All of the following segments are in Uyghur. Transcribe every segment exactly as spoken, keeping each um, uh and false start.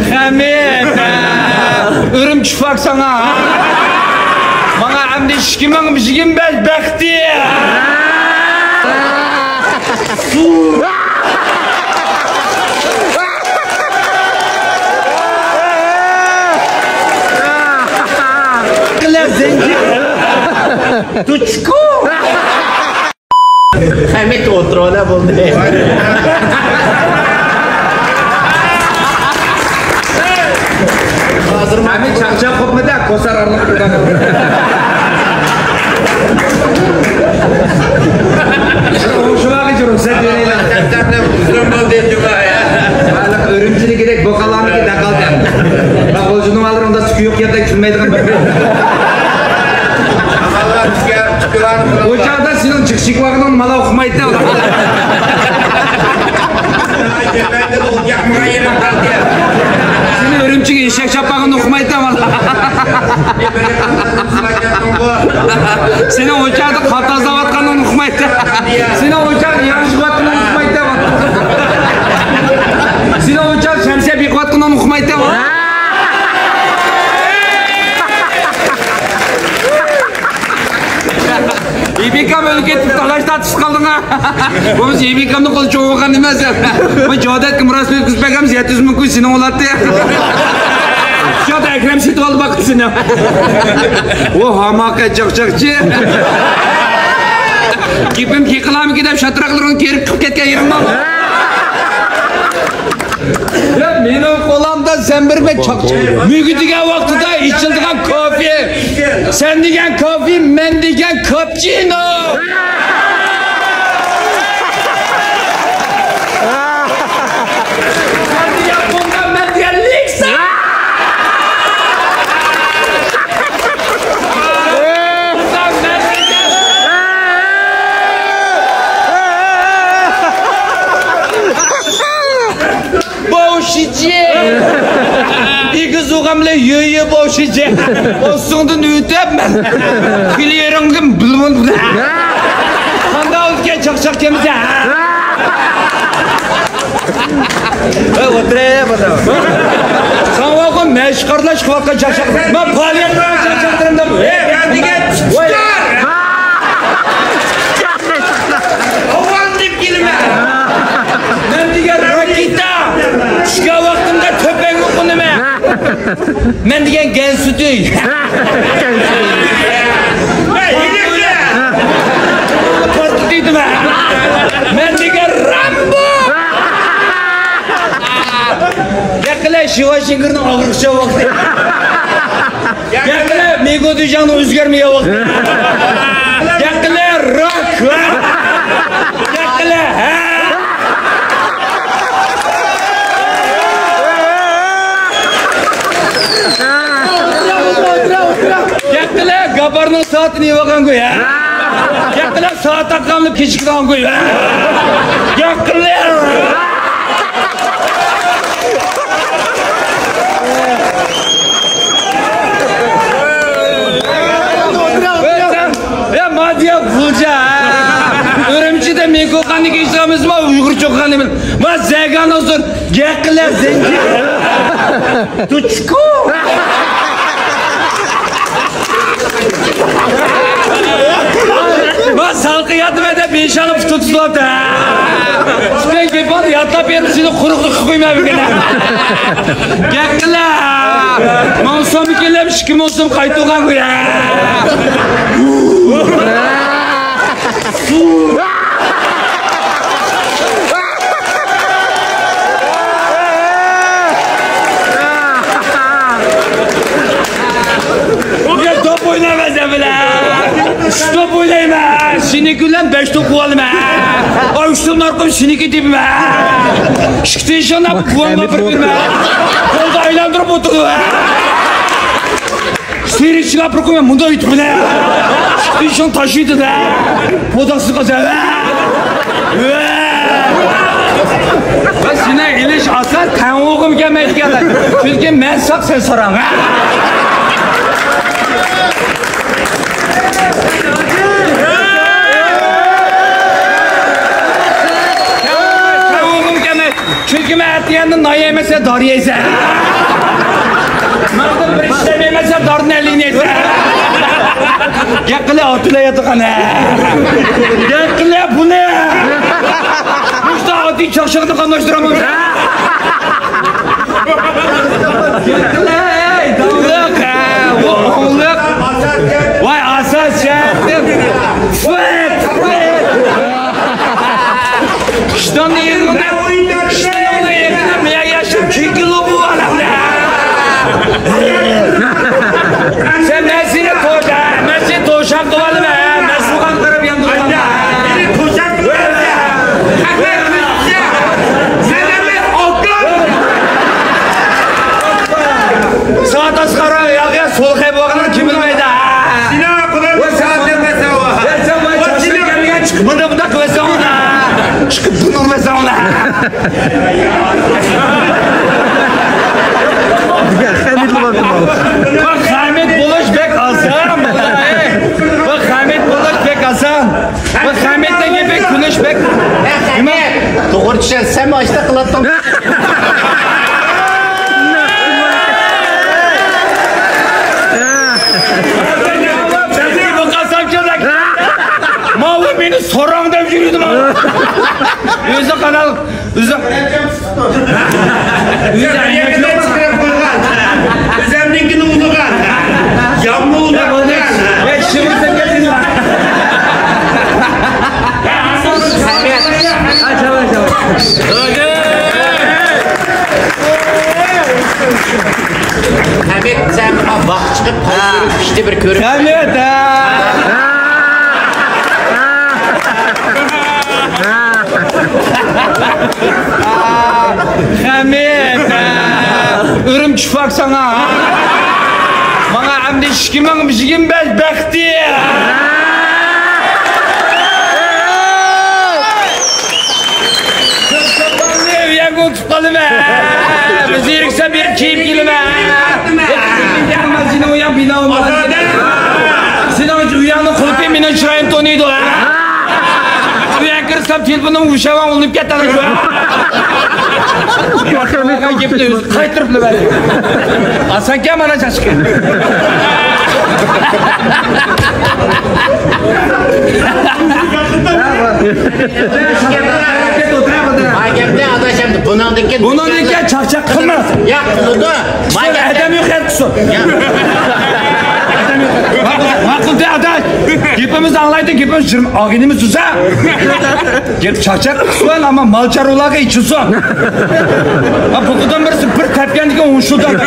خەمىت، ئۈرۈمچى ئۇپاق ساڭا. ماڭا ئەمدى ئىككى مىڭ يىگىرمە بەش بەختى. قىلە زەنجىر. تۇچكۇ. خەمىت ئولتۇرۇۋالە بولدى. ھازىر خەمىت چاقچاق قوپمىدى، كوسار ئارىلىق تۇرغان. شۇڭا رۇخسەت بېرەيلى. ئۈرۈمچىدىكىدەك بوقالارنىڭكى دەقالدى. بۇ جۇنۇۋالار ئۇنداق سۈكى يوق يەردە كۈلمەيدىغان بىر. ئۇ چاغدا سېنىڭ چىقىشىك ۋاقتىڭ مالا ئۇقمايتتى. سېنى ئۈرۈمچىگە ئېشەك چاپقانغا ئۇقمايتتى مالا. سېنىڭ ئۇ چاغدا قان تازىلاۋاتقانلىقىنى ئۇقمايتتى. سېنىڭ ئۇ چاغدا ياغ يۇغۇۋاتقىنىڭنى ئۇقمايتتى. سېنىڭ ئۇ چاغدا شەمسىيە بېقىۋاتقىنىڭنى ئۇقمايتتى. ئىبىكام ئۆلۈپ كېتىپ، تالاش تارتىشىپ قالدىڭ ھە. بولمىسا ئىبىكامنىڭ قولى چوڭ بولغان ئەمەس. بۇ جودەتكە مىراس بېرىپ كۈزپەك ئەمەس، يەتتە يۈز مىڭ كوي سېنىڭ بولاتتى. شۇ يەردە ئەكرەم سېتىۋالدى باقتى سېنى. ئۇ ھاماقەت چاقچاقچى. گېپىم كېقىلامىكى دەپ شاتراقلىرىڭنى كېرىپ قىلىپ كەتكەن يېرىڭ بارمۇ؟ يا، مېنىڭ قولامدا زەمبىر بىلەن چاقچاق. مۈگدىگەن ۋاقتىدا ئىچىلىدىغان كوفې. سەن دېگەن كوفې، مەن دېگەن كاپچىنو. سەن دېگەن بومبا، مەن دېگەن لىكسا. بوشىجى. ئېگىز ئوغام بىلەن يۆيە بوشىجى. ئۇستۇڭدىن ئۆتۈپ مەن. كۈلۈۋېرىڭدىم بىلمىدىم. قانداق ئۆتكەن چاقچاق كەمزە. ھە، ئولتۇرە، بۇدا. ساڭا مەشىق ئارىلاش قىلىۋاتقان چاقچاق. مەن پائالىيەت قىلغان چاقچاقلىرىمدا. ھەي، مەن دېگەن ۋاي. ئاۋۋال دەپ كېلىمەن. مەن دېگەن راكېتا. چۈشكەن ۋاقتىمدا تۆپەڭگە قونىمەن. مەن دېگەن گەنسۈتۈي. پارتلىتىدىمەن. مەن دېگەن رامبو. گەپ قىلە شىۋاشىنگىرنىڭ ئاغرىقچان ۋاقتى. گەپ قىلە مىگو دىجاڭنىڭ ئۆزگەرمىگەن ۋاقتى. گەپ قىلە راك. گەپ قىلە ھە. گەپ قىلە گاپارنىڭ سائىتىنى يەۋالغان گۇي ھە. گەپ قىلە سائەت ئاققانلىق كېچىكىدىغان گۇي ھە. گەپ قىلە. يا مادىيا غۇلجا. ئۈرۈمچىدە مىكروخاننى كېچىدىغانمىز ما ئۇيغۇرچە ئوقۇغان ئىمەن. ما زەگان ئولتۇر. گەپ قىلە زەنجىر. تۇچكۇ. ما سالقىن ياتىمەن دەپ بېشىڭنى پۇتۇپ تۇتۇۋاپتۇ. سېنىڭ گېپىڭنى يادلاپ بېرىپ سېنى قۇرۇقلۇق قىلىپ قويماي بۈگۈن. گەپ قىلە. مىڭ سوم كېلىپ ئىككى مىڭ سوم قايتۇرغان بۇ يا. يا توپ ئوينايمەن سەن بىلەن. ئۈچ توپ ئوينايمەن. سېنىڭكى بىلەن بەش توپ قوۋالىمەن. ئاي، ئۈچ توپ نارقوم سېنىڭكى دېمە. ئىككى تىيىشىڭ بۇۋاڭغا بېرىمەن. قولدا ئايلاندۇرۇپ ئولتۇرىمەن. سېرىقچىغا بىر قويماي مۇنداق ئېيتىپ بىلە. ئىشىڭ تاشۇيدۇ دە. بوداقسىز قالسا. ۋە سېنى ئېلىش ئاسان، تەڭ ئوغۇم كەلمەيدىكەن. چۈنكى مەن ساق، سەن ساراڭ. تەڭ ئوغۇم كەلمەيدۇ. چۈنكى مەن دېگەندە نان يەيمەن، سەن دارى يەيسەن. ماڭدىن بىر ئىش ئىشلەمەيمەن، سەن دارىنى ئەلىنى يەيسەن. گەپ قىلە ئاتىلا ياتىقان ھە. گەپ قىلە بۇنى. مۇشتا ئاددىي چاقچاقنى قاملاشتۇرامەن. گەپ قىلە، ئەي، داۋلىق، ھە، ئوڭلۇق. ۋاي، ئاساس شەرتىم. فىت، فىت. ئىشتاننى يېرىمدە، ئىشتاننى يېرىمدە، مەن ياشىم چېكىلو بۇ ئالەمدە. سەن مەن سېنى توشا، مەن سېنى توشاق قىلىۋالىمەن، مەن سۇغان قاراپ ياندۇرۇپ. ساغ تاسقارا ياغيا سول خەي بولغانلار كىم بىلمەيدۇ. مۇنداق، مۇنداق قىلىۋەتسەڭ ئۇنى. چىقىپ بۇنى ئۇرۇۋەتسەڭ ئۇنى. خەمىت بولۇش بەك ئاسان. بۇ خەمىت بولۇش بەك ئاسان. بۇ خەمىتنىڭ گېپى كۈلۈش بەك. نېمە؟ توغرا چۈشەنسەم ئاشتا قىلاتتىڭ. ماۋۇ مېنى سوراڭ دەپ يۈرىدۇ ماۋۇ. ئۆزى قانال، ئۆزى. ئۆزەمنىڭكىنى ئۇلىغان. ياممۇ ئۇلىغان. ھەمىد، سەن ۋاق چىقىپ، قايسى كۈچتە بىر كۆرۈپ. ھەمىد، ھە. خەمىت، ئۈرۈمچى پاك ساڭا. ماڭا ئەمدى ئىككى مىڭ يىگىرمە بەش بەختى. ئۇياققا ئۇتۇپ قالىمەن. بىز ئېرىكسە بېرىپ كىيىپ كېلىمەن. سېنىڭ ئۇياق بىنا. سېنىڭ ئۇياقنىڭ قۇلپى مېنىڭ چىرايىمنى تونۇيدۇ. ئۇياققا كىرسەم تېلېفونۇم ئۇششاۋاڭ ئۇلىنىپ كەتتى. گەپنى ئۆزى قايتۇرۇپ بەردى. ئاسانكەن مانا چاچقى. بۇنىڭدىن كېيىن، بۇنىڭدىن كېيىن چاقچاق قىلماس. ياق، قىلىدۇ. ئادەم يوق يەر قىلسۇن. ماقۇل دە ئاداش. گېپىمىزنى ئاڭلايدۇ، گېپىمىز ئاغىنىمىز تۇرسا. گەپ چاقچاق قىلسۇن، ئەمما مال چارۋىلارغا ئېچىلسۇن. ھە، بۇ قېتىم بىرسى بىر تەپكەندىكىن ئۇ شۇ تەپ.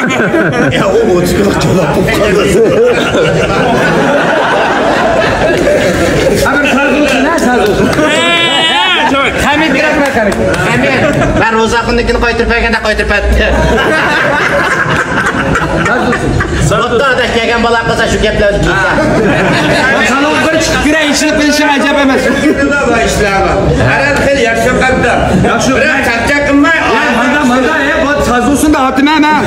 يا، ئۇ ئوتۇزلۇق جالاپ بولۇپ قالدى. ھە، بىر ساز بولسۇن، ھە، ساز بولسۇن. خەمىت كىرەتمە، خەمىت. خەمىت. مەن روزاخۇننىڭكىنى قايتۇرۇپ بەرگەندە قايتۇرۇپ بەردى. ساز بولسۇن. بوپتۇ، ئاداش، كەلگەن بالا قىلسا شۇ گەپلەرنى. سالونغا بىر چىقىپ كىرە، ئىشلىپ بېرىشىڭ ئەجەب ئەمەس. ھەر خىل ياخشى قاپتا. ياخشى. بىراق چاقچاق قىلماي. مانا، مانا، ئە، بۇ ساز بولسۇن دەۋاتىمەن مەن.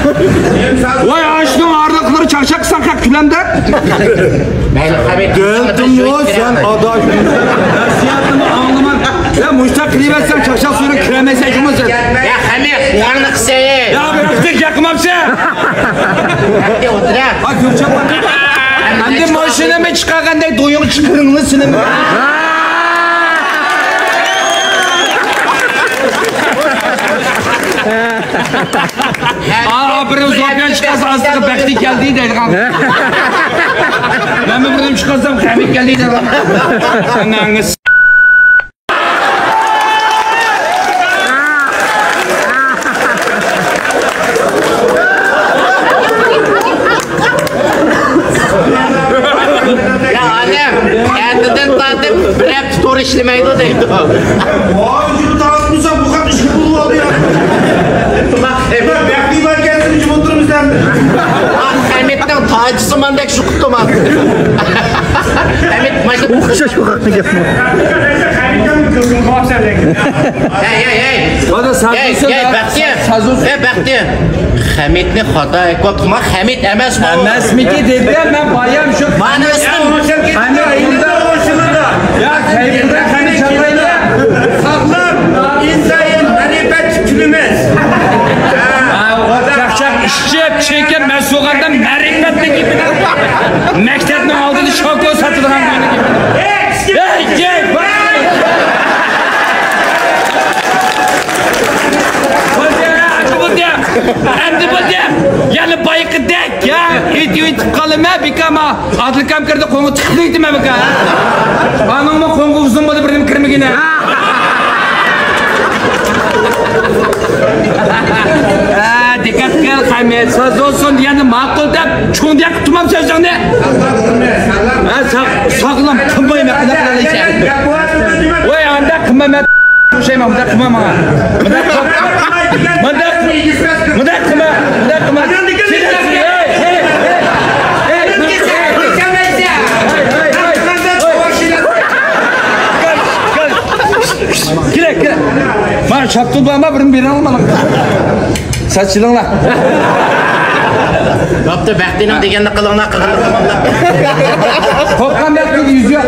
ۋاي، ئاشۇنىڭ ئارىلىقلىرى چاقچاق قىلساڭ خەق كۈلەمدۇ. دۆلتىمۇ سەن ئاداش. نەسىھەتنىمۇ ئاڭلىماي. يا مۇشتاق قىلىۋەتسەڭ چاقچاق سۈرۈپ كىرەلمەيسەن جۇمۇسى. يا خەمىت، قاڭنى قىسەي. يا بىر قىزىق ياقمامسە. ھەمدە ئولتۇرە. ھا، كۆرچەپ. ئەمدى ماشىنىمۇ چىقارغاندەك دويۇڭ چىقىرىڭلار سېنىمۇ. ئا، بىرىمىز زوپيان چىقارسا ئاستىغا بەختى كەلدى دەيدىغان. مەنمۇ بىرىم چىقارسام خەمىت كەلدى دەيدىغان. يا ئادەم، ئەتىدىن تارتىپ بىر ھەپتە تور ئىشلىمەيدۇ دەيدۇ. ۋاي، يۈرۈپ تارتمىسا بۇ خەق ئىشقا بولۇۋالدى يا. بەختى بار كەلسىمۇ جىم ئولتۇرىمىز ئەمدى. خەمىتنىڭ تاجىسىماندەك شۇ قۇتۇم. خەمىت ماشىنا. ئوخشاش بۇ خەقنىڭ گەپمۇ. ھەي، ھەي، ھەي. ۋادا سازوسى. ھەي، ھەي، بەختى. سازوسى. ھەي، بەختى. خەمىتنى خاتا ئېيتىۋاپتىما؟ خەمىت ئەمەسمۇ؟ ئەمەسمىكى دېدىم مەن بايام شۇ. مانىسى. يا، كەيپىدە خەمىت چاتايدۇ. ساغلام، ئىنتايىن مەرىپەت كۈنىمىز. مەكتەپنىڭ ئالدىدا شوكو ساتىدىغان. ھەي، ھەي، ۋاي! بولدى، ئەمدى بولدى. ئەمدى بولدى. يەنە بايىقىدەك يا. ئېتىۋېتىپ قالىمەن، بىكاما. ئادىل كام كىردى، قوڭغۇ چىقىپ كېتىمەن، بىكا. ئانىڭمۇ قوڭغۇ ئۇزۇن بولدى، بىردىن كىرمىگىنە. ھە، دىققەت قىل، قەمىت. سۆز بولسۇن دېگەندە ماقۇل دەپ، چوڭ دەپ تۇتمام سۆزۈڭنى. ھە، ساغ-، ساغلام قىلمايمەن، قانداق قىلالايسەن؟ ۋاي، ئانداق قىلمايمەن. ئوخشايمەن، مۇنداق قىلما ماڭا. مۇنداق قىلما. مۇنداق، مۇنداق قىلما. مۇنداق قىلما. ھەي، ھەي، ھەي. ھەي، ھەي، ھەي. كېلە، كېلە. مانا شاپتۇل بارما، بىرنى بېرىڭ مانا. ساچىلىڭلار. بوپتۇ، بەختىنىڭ دېگەننى قىلىڭلار، قىلغىنىنى قىلماڭلار. قورققان بەختىگە يۈز يوق.